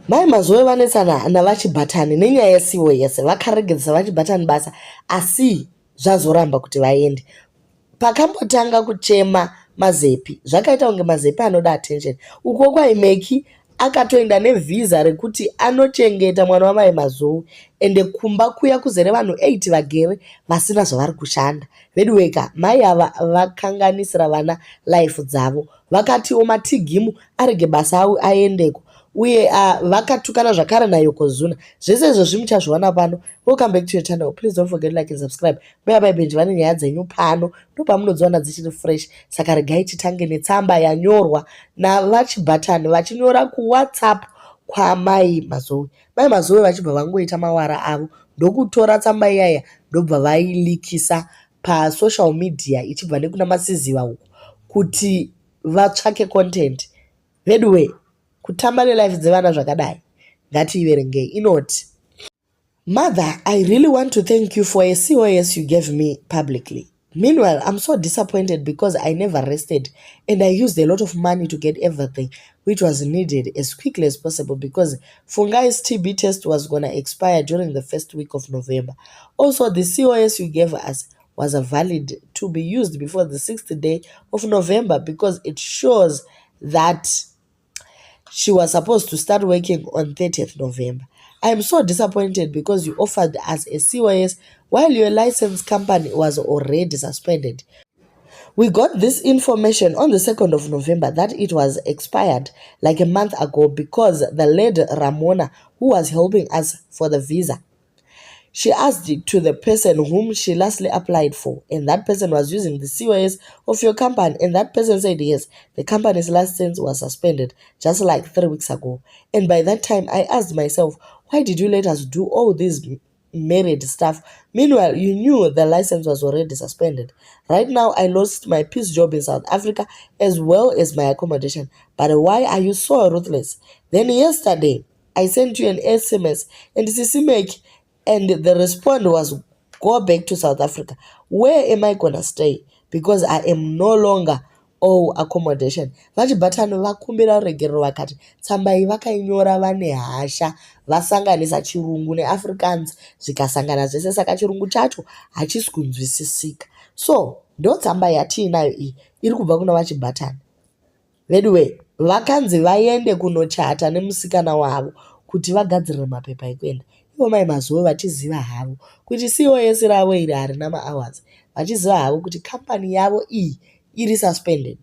Mai Mazowe vanetsana naVaChibhatani nenyaya yesiwo yese. Vakaregedzesa VaChibhatani basa asi zvazoramba kuti vaende. Pakambotanga kuchema Mazepi zvakaita kunge Mazepi anoda attention. Ukuwo kwahi Meki akatoenda nevhiza rekuti anochengeta mwana wamai Mazowe ende kumba kuya kuzere vanhu 8 vagere vasina zvavari kushanda. Veduweka mai ava vakanganisira vana life dzavo. Vakatiwo Matigimu arege basa aendeko uye vakatukana zvakare naYokozuna. Zvese izvozvi muchazviwana pano. Welcome back to your channel. Please don't forget to like and subscribe. Mbuya Mai Benji vane nyaya dzenyu pano ndopamunodziwana dzichiri fresh. Saka regai titange netsamba yanyorwa naVaChibhatani vachinyora kuWhatsApp kwamai Mazowe. Mai Mazowe vachibva vangoita mawara avo ndokutora tsamba iyaya ndobva vailikisa pasocial media ichibva nekuna Masiziva uko kuti vatsvake content. Veduwe kutamba nelife dzevana zvakadai ngatiiverengei inoti Mother, I really want to thank you for a COS you gave me publicly. Meanwhile, I'm so disappointed because I never rested and I used a lot of money to get everything which was needed as quickly as possible because Fungai's TB test was gonna expire during the first week of November. Also, the COS you gave us was valid to be used before the sixth day of November because it shows that she was supposed to start working on 30th November. I am so disappointed because you offered us a COS while your license company was already suspended. We got this information on the 2nd of November that it was expired like a month ago because the lady Ramona, who was helping us for the visa, she asked it to the person whom she lastly applied for, and that person was using the COS of your company, and that person said yes, the company's license was suspended just like 3 weeks ago. And by that time, I asked myself, why did you let us do all this married stuff? Meanwhile, you knew the license was already suspended. Right now, I lost my piece job in South Africa as well as my accommodation. But why are you so ruthless? Then yesterday, I sent you an SMS and Sisi Meki, and the response was go back to South Africa. Where am I gonna stay? Because I am no longer owe accommodation. VaChibhatani vakumbira ruregerero vakati tsamba iyi vakainyora vane hasha vasanganisa chirungu neAfrikaans zvikasangana zvese saka chirungu chacho hachisi kunzwisisika. So ndo tsamba yatiinayo iyi iri kubva kuna VaChibhatani. Veduwe vakanzi vaende kunochata nemusikana wavo kuti vagadzirire mapepa ekuenda. Ivo mai Mazowe vachiziva havo kuti COS ravo iri harina mahours. Vachiziva havo kuti kambani yavo iyi iri suspended.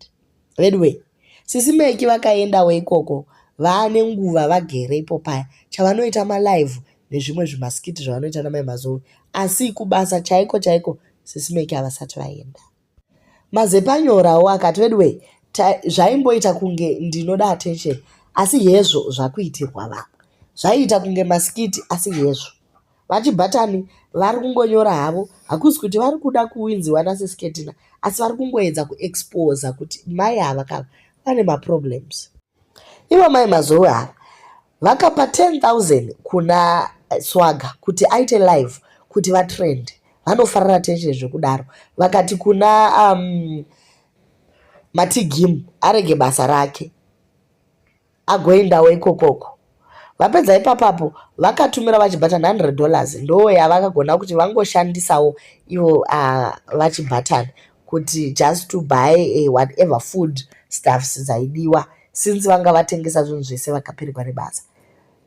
Veduwe Sisi Meki vakaendawo ikoko vaane nguva vagere ipo paya chavanoita malive nezvimwe zvimaskiti zvavanoita namai Mazowe asi kubasa chaiko chaiko Sisi Meki havasati vaenda. Mazepa anyorawo akati veduwe zvaimboita kunge ndinoda attention asi hezvo zvakuitirwa vamwe. Zvaiita kunge maskiti asi hezvo. VaChibhatani vari kungonyora havo hakusi kuti vari kuda kuwinziwa naSisiketina asi vari kungoedza kuexposa kuti mai ava kava vane maproblems. Ivo mai Mazowe ava vakapa 10,000 kuna Swaga kuti aite live kuti vatrend. Vanofarira attention zvekudaro. Vakati kuna Matigimu arege basa rake agoendawo ikokoko. Vapedza ipapapo vakatumira VaChibhatani $100 ndo yavakagona kuti vangoshandisawo ivo VaChibhatani kuti just to buy whatever food stuffs dzaidiwa since vanga vatengesa zvinhu zvese vakapererwa nebasa.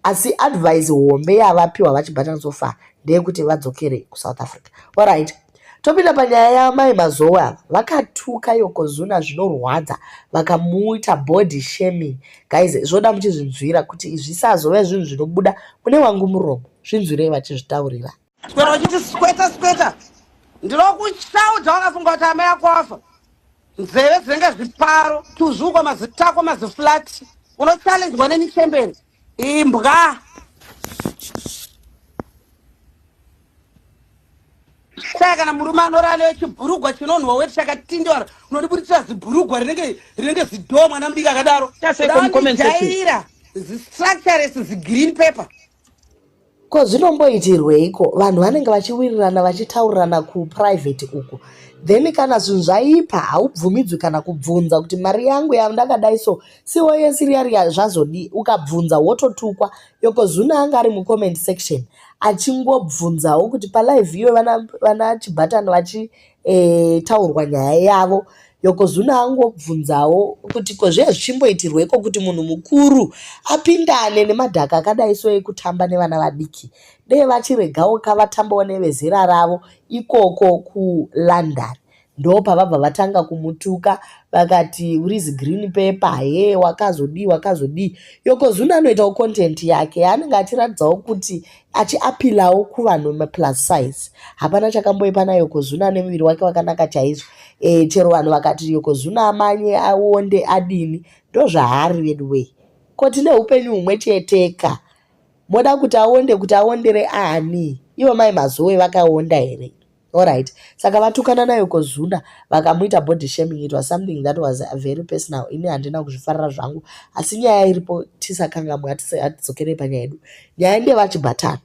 Asi advice hombe yavapiwa VaChibhatani so far ndeyekuti vadzokere kuSouth Africa. Alright. Topinda panyaya yamai Mazowe ava vakatuka Yokozuna zvinorwadza vakamuita body shaming. Guys, zvoda muchizvinzwira kuti zvisazove zvinhu zvinobuda mune wangu muromo. Zvinzwirei vachizvitaurira. Swera uchiti sweta sweta ndinokushaudza wakafunga kuti amai ako afa nzeve dzinenge zviparo tuzvukwa mazitako maziflati unochallenjwa nemichembere imbwa saka kana murume anorara nechibhurugwa chinonhuwa weti chakatindivara unodiburitsira zibhurugwa rinenge rinenge zidhoo mwana mudiki akadaro Chaseko mu comment section. jaira zistructures zigreen paper. Ko zvinomboitirweiko vanhu vanenge vachiwirirana vachitaurirana kuprivate uku then kana zvinhu zvaipa haubvumidzwi kana kubvunza kuti mari yangu yandakadai so COS riya riya zvazodii ukabvunza wototukwa Yokozuna anga ari mucomment section achingobvunzawo kuti palive iyo vana, vana Chibhatani vachitaurwa eh, nyaya yavo Yokozuna angobvunzawo kuti ko zviya zvichimboitirweiko kuti munhu mukuru apindane nemadhaka akadai so ekutamba nevana vadiki dei vachiregawo ka vatambawo nevezera ravo ikoko kuLondon. Ndopavabva vatanga kumutuka vakati uri zigreen paper hee wakazodii wakazodii. Yokozuna anoitawo content yake yaanenge achiratidzawo kuti achiapilawo kuvanhu maplus size. Hapana chakamboipa naYokozuna ane muviri wake wakanaka chaizvo. E, chero vanhu vakati Yokozuna amanye aonde adini ndozvaari veduwee. Ko tine upenyu humwe cheteka. Moda kuti aonde kuti aondere ani? Ivo mai Mazowe vakaonda here? Alright. Saka vatukana naYokozuna vakamuita body shaming it was something that was very personal. Ini handina kuzvifarira zvangu. Asi nyaya iripo tisakangamwe hatidzokerei panyaya yedu. Nyaya ndevachibhatana.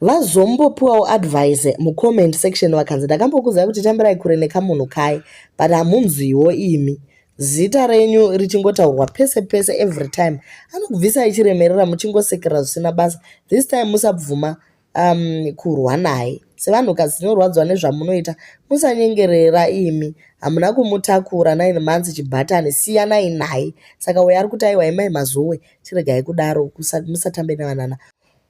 Vazombopiwawo advice mucomment section vakanzi ndakambokuzai kuti tambirai kure nekamunhu kaye but hamunzwiwo imi. Zita renyu richingotaurwa pese pese every time anokubvisai chiremerera muchingosekerera zvisina basa. This time musabvuma um, kurwa naye sevanhukadzi tinorwadzwa nezvamunoita musanyengerera imi hamuna kumutakura 9 months chibhatani siyanai naye saka uyo ari kuti aiwa imai mazowe chiregai kudaro musatambe nevanana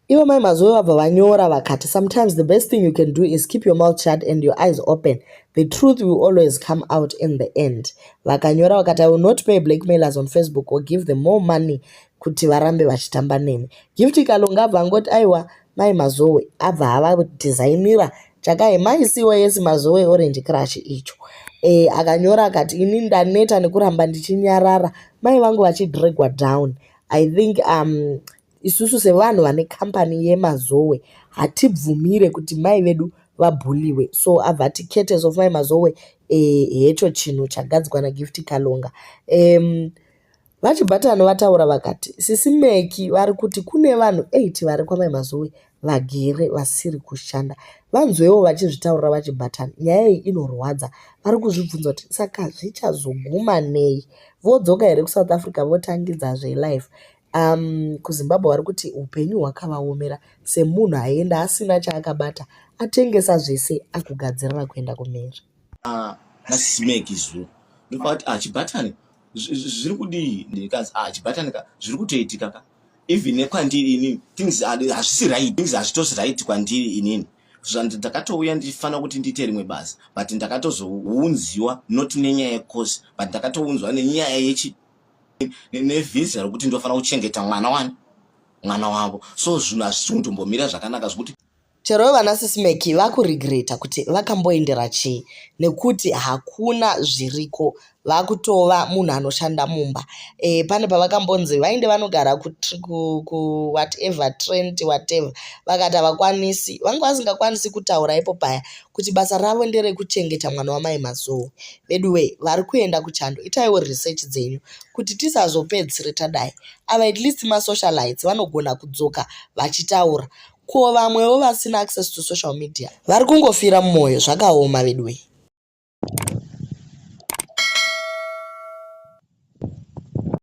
ivo mai mazowe vabva vanyora vakati sometimes the best thing you can do is keep your mouth shut and your eyes open the truth will always come out in the end vakanyora vakati i will not pay blackmailers on facebook or give them more money kuti varambe vachitamba neni. Gift Kalonga abva angoti aiwa mai Mazowe abva avadhizainira chakai mai COS Mazowe Orange Crush icho. E, akanyora akati ini ndaneta nekuramba ndichinyarara mai vangu vachidregwa down. I think um, isusu sevanhu vane kambani yemazowe hatibvumire kuti mai vedu vabhuliwe so abva ati cates of mai mazowe e, hecho chinhu chagadzwa nagift kalonga um, VaChibhatano vataura vakati, Sisi Mecky vari kuti kune vanhu 8 vari kwaMai Mazowe vagere vasiri kushanda. Vanzwewo vachizvitaurira VaChibhatano. Nyaya iyi inorwadza. Vari kuzvibvunza kuti saka zvichazoguma nei? Vodzoka here kuSouth Africa votangidzazve life? Um, kuZimbabwe vari kuti upenyu hwakavaomera semunhu aenda asina chaakabata atengesa zvese akugadzirira kuenda kumhiri. Ah, nasisi Mecky zuro ndofunga kuti ah, Chibhatani zviri kudii ndikanzi ah chibhatani ka zviri kutoitika ka even nekwandiri inini things hazvisi right things hazvitosi right kwandiri inini ndakatouya ndichifanira kuti ndiite rimwe basa but ndakatozounziwa not nenyaya yekosi but ndakatounzwa nenyaya yechi nevhisa rekuti ndofanira kuchengeta mwana wani mwana wavo so zvinhu hazvisi kutombomira zvakanaka zvekuti Chero vana sisi Maggie vakuregreta kuti vakamboendera chii nekuti hakuna zviriko vakutova munhu anoshanda mumba. E, pane pavakambonzi vaende vanogara kuwhatever ku, Trent whatever vakati havakwanisi vanga vasingakwanisi kutaura ipo paya kuti basa ravo nderekuchengeta mwana wamai Mazowe. Veduwee vari kuenda kuchando itaiwo research dzenyu kuti tisazopedzisire tadai. Ava at least masocialites vanogona kudzoka vachitaura Ko vamwewo vasina access to social media vari kungofira mumoyo zvakaoma veduwee.